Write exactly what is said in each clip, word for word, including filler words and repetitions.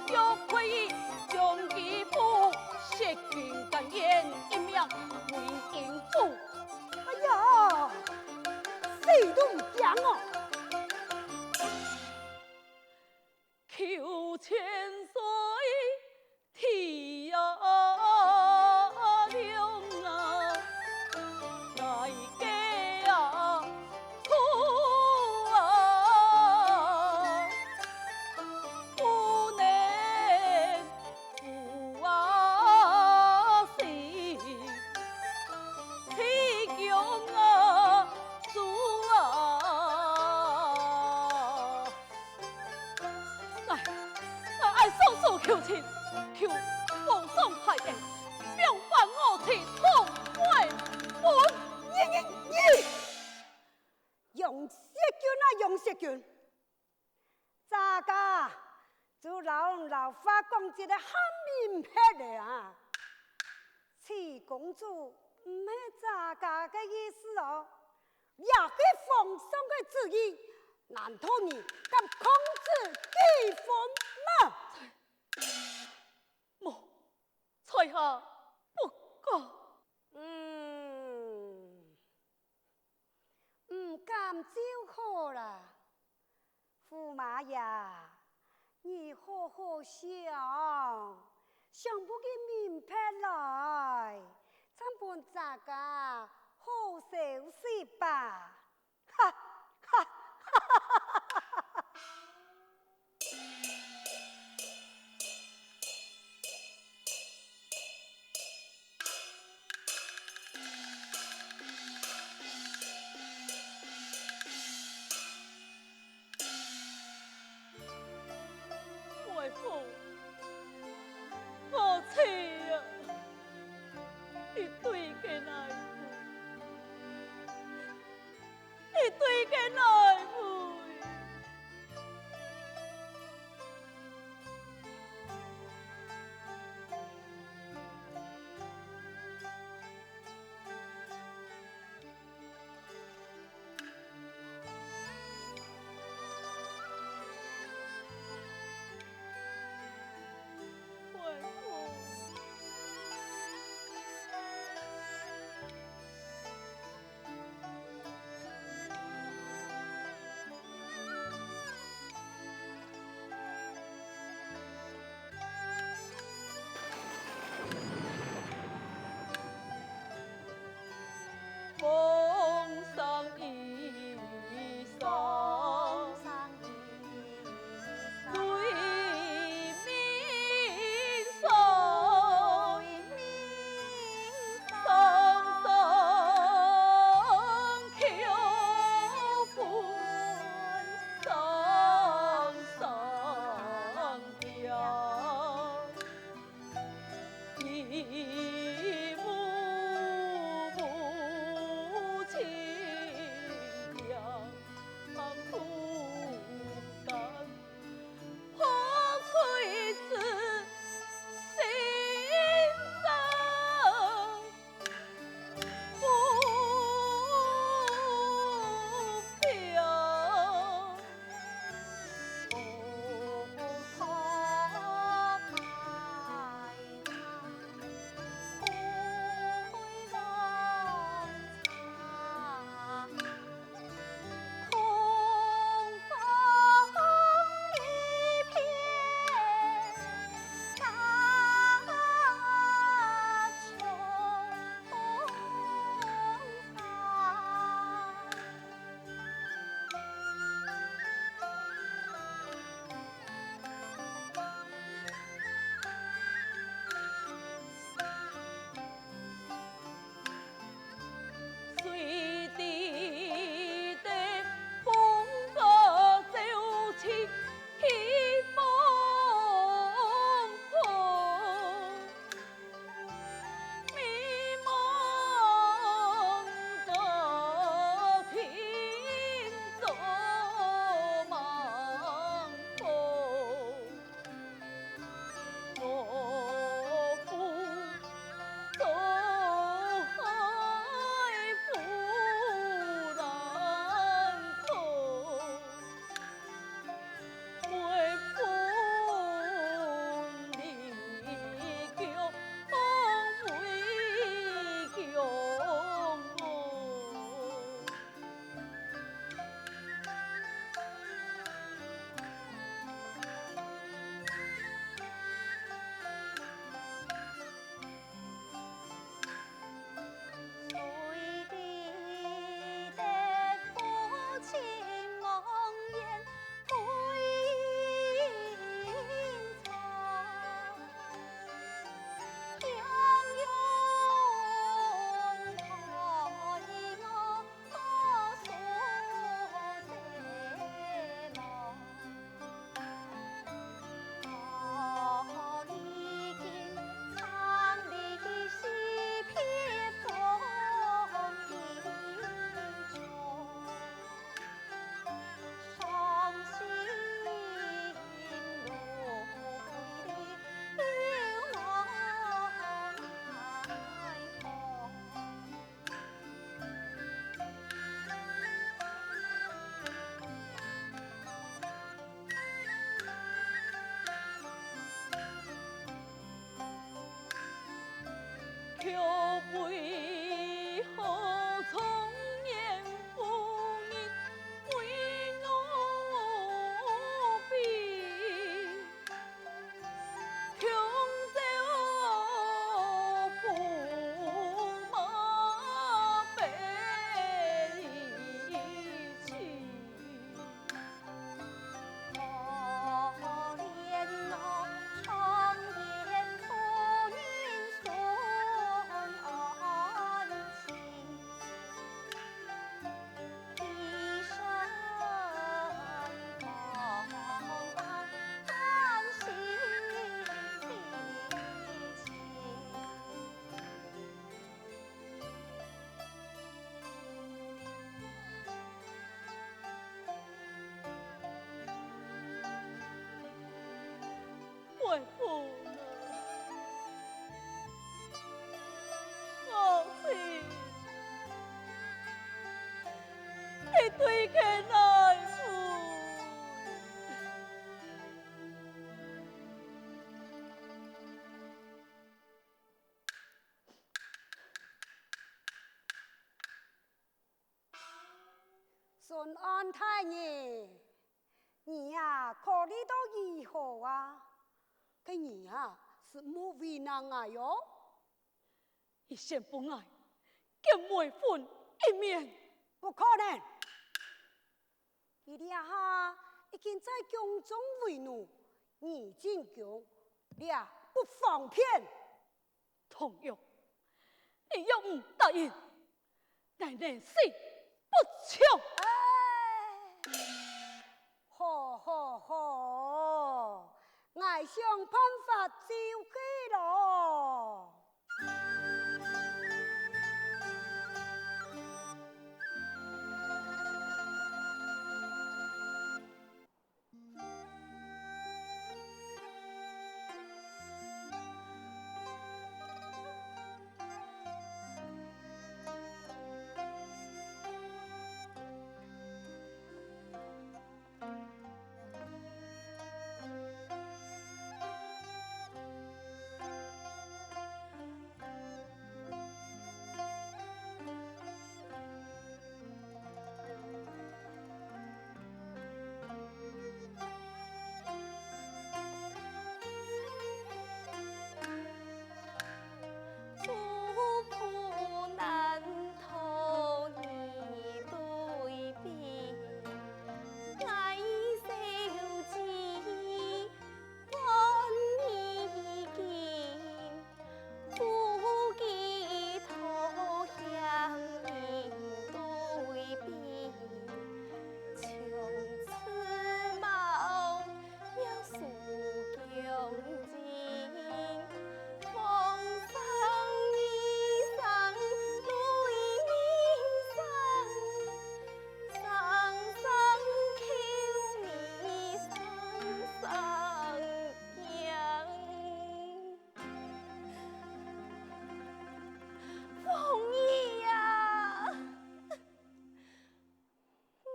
腳開，將佢補，雪中甘願，一命歸陰府。哎呀，死都毋驚哦！ 求千歲體諒啊，𠊎个啊苦啊，不能 不啊死，妻強啊，主啊！哎，哎，哎，双手求情，求皇上大恩，放還我妻痛悔本。你，你，你！楊雪君啊，楊雪君！ 這下就摎你老話講一个恁明白了啊！徐公子毋係這下个意思哦，也係皇上个旨意，難道你敢抗旨幾分嗎？無，在下不敢。嗯， 毋敢就好啦。駙馬爺，你好好想，想分佢明白來，正分大家好消息吧。哈哈哈哈哈哈哈！ 外父，我妻啊，你對个哪位？为何中年妇人为我悲？共朝驸马悲妻。 可怜我当年夫人孙安情，一生望担心的情。 为父呢？我心，你对个哪位？ 孙安大人，你啊，考虑到如何啊？該你啊，係無為難𠊎喲。你先分𠊎見媒婚一面。不可能！佢這下已經在宮中為奴，你進宮，這不方便。 唐玉，你若毋答應，𠊎寧死不從。哎，好好好，𠊎想辦法就係咯。 凤儀啊！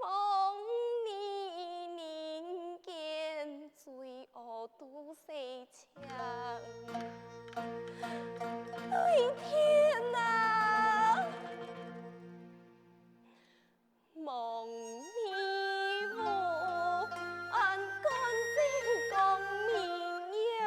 望你人間罪惡度細淨。對天啊！ 望你無安，乾淨光明呀！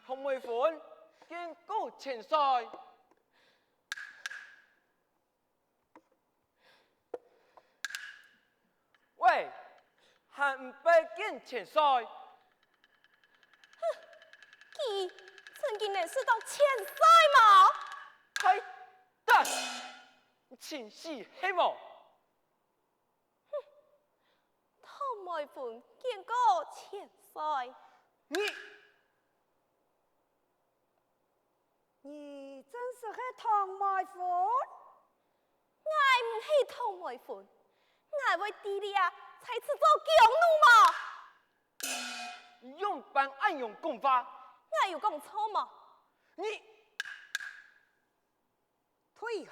唐媒婚，見過千歲。 喂，還毋快見千歲！哼，佢曾經能識到千歲無？壞蛋！你尋死係無？哼，唐媒婚見過千歲。你 你真實係唐媒婚？𠊎毋係唐媒婚，𠊎會知你啊，在此做狗奴無？你仰般恁樣講話？𠊎有講錯無？你退下！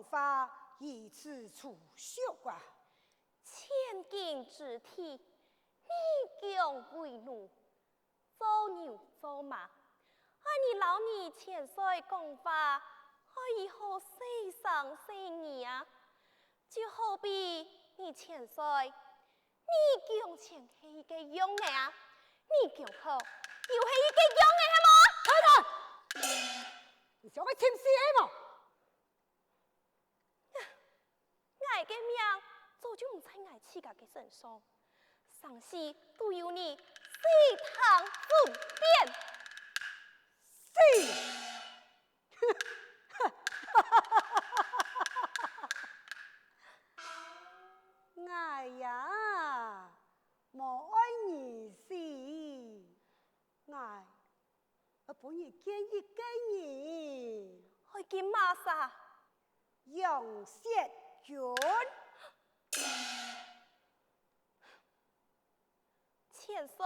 話如此粗俗啊！千金之體，你強為奴，做牛做馬，愛你摎你千歲講話，愛如何細聲細語啊？就好比你千歲，你強前係一個樣仔啊，你強後又係一個樣仔，係無？太太，你想愛尋死係無？ 𠊎个命早就毋在𠊎自家个身上，生死都由你細聽分辨。死！𠊎呀，無愛你死，𠊎 愛分你見一個人。愛見麼儕？楊雪君。千歲，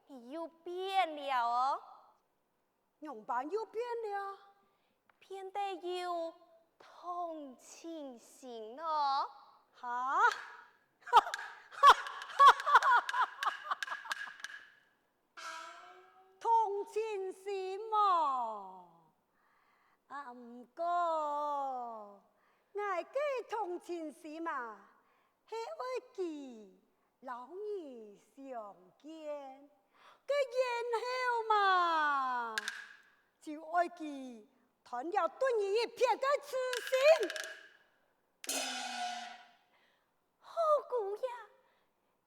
你又變了哦。仰般又變了？變得有同情心哦。哈？同情心哦。啊，毋過，𠊎个同情心啊，係愛佢摎你相見，該然後嘛，就愛佢斷了對你一片个痴心。好姑爺，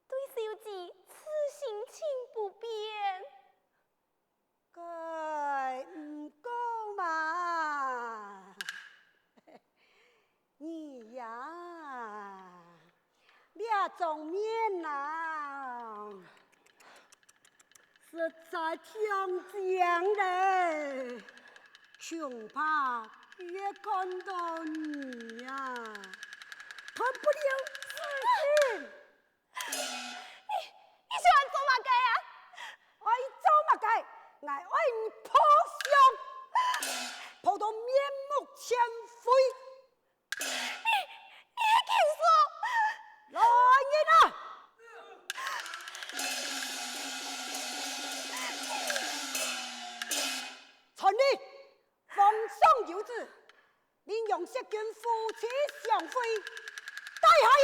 對小姐痴心情不變。 該毋過嘛，你呀，這張面啊，實在忒靚了，恐怕越看到你呀，斷不了痴心。 你，你想愛做麼个啊？愛做麼个？𠊎愛你破相，破到面目全非。你，你係禽獸！來人啊！傳令！ 皇上有旨，命楊雪君夫妻相會，帶下去。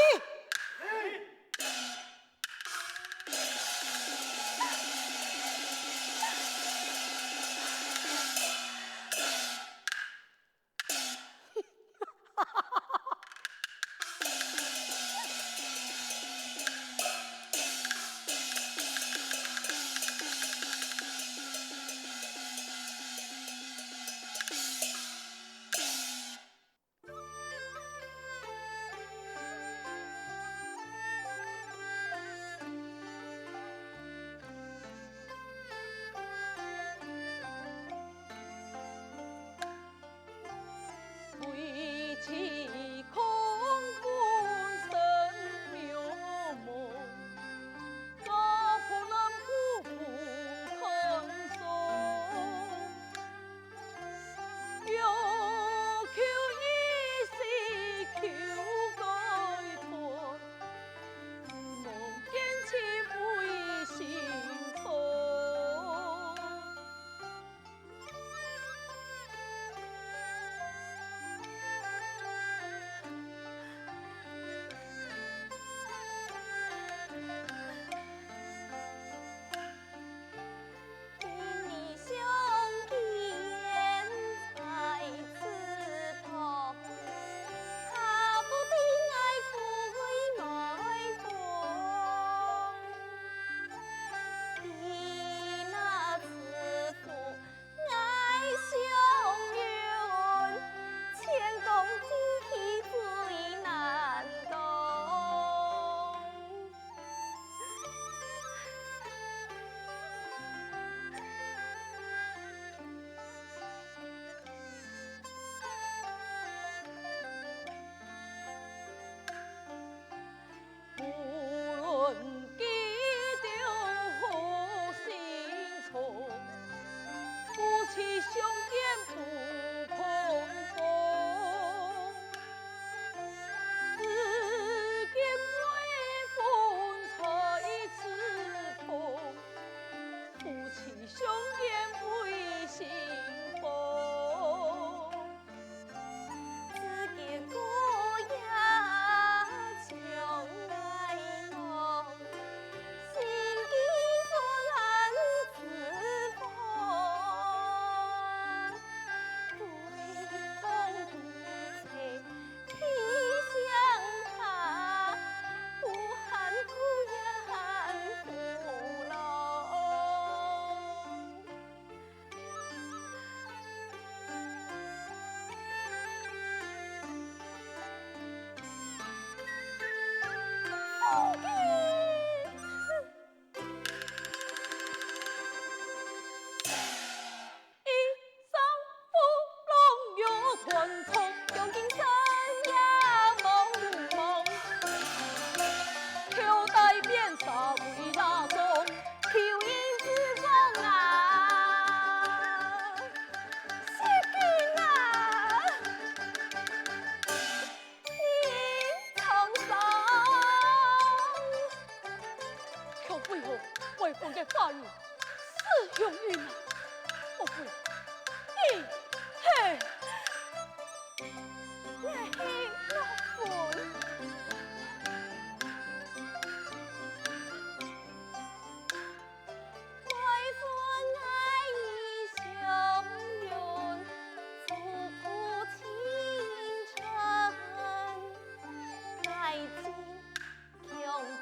一丈夫浪有团冲，用尽身也望望。头戴面纱围蜡种，求人之中啊。谢君啊！ 你沧桑。却为何为官个花语是用语呢？莫非你嘿，你嘿，我分。 为分爱已相拥，诉苦情深，爱情共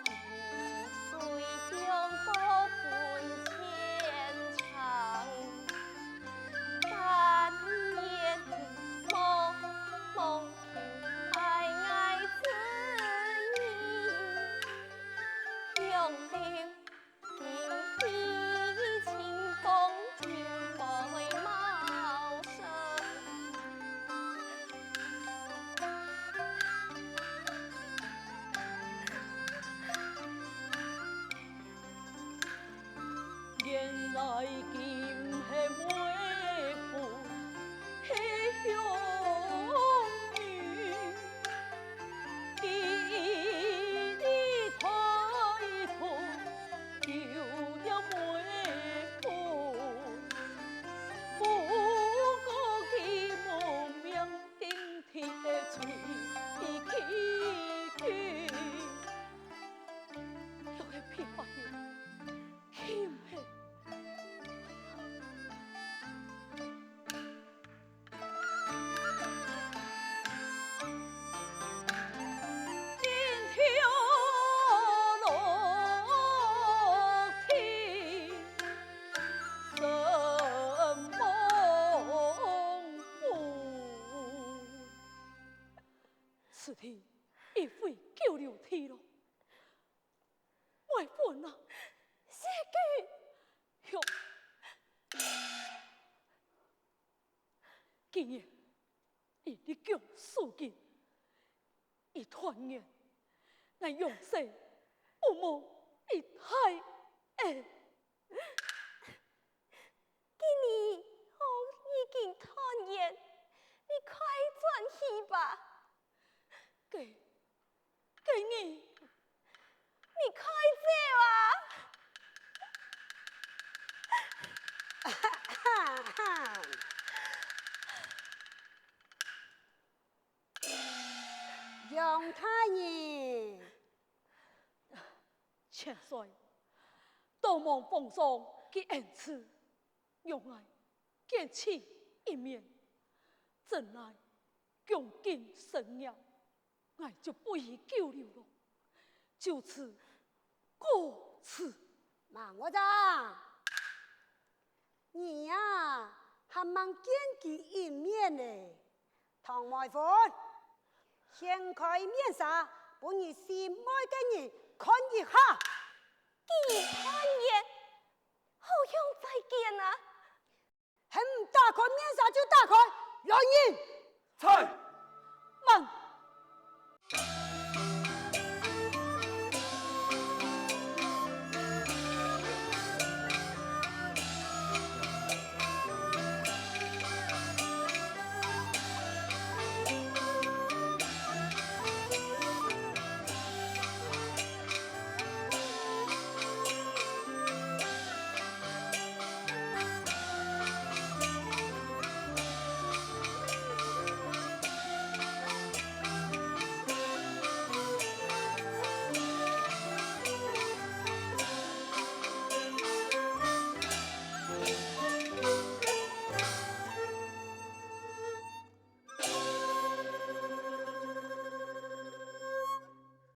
滴水，共高分牵肠。但愿你莫忘记爱爱之意，永留 原来今係为父 係用语，记你抬头，有了妹夫，不过佢无名，顶天吹起去。又係琵琶音，岂毋係？ 此地已非久留地了，为官啊，谢君。哟， 今日你立功树根，一团圆，乃杨氏不忘你大恩。今日好已经团圆，你快转去吧。 给，给你，你快走啊！杨大人，千岁，多蒙皇上个恩赐，让我见其一面，真乃 功尽身业，𠊎就不宜久留了，就此告辞。孟和尚，你呀，還吂見佢一面呢。唐妹夫，掀開面紗，分你心愛个人看一下。既然團圓，何用再見啊？ 還毋打開面紗就打開，來人！在！慢！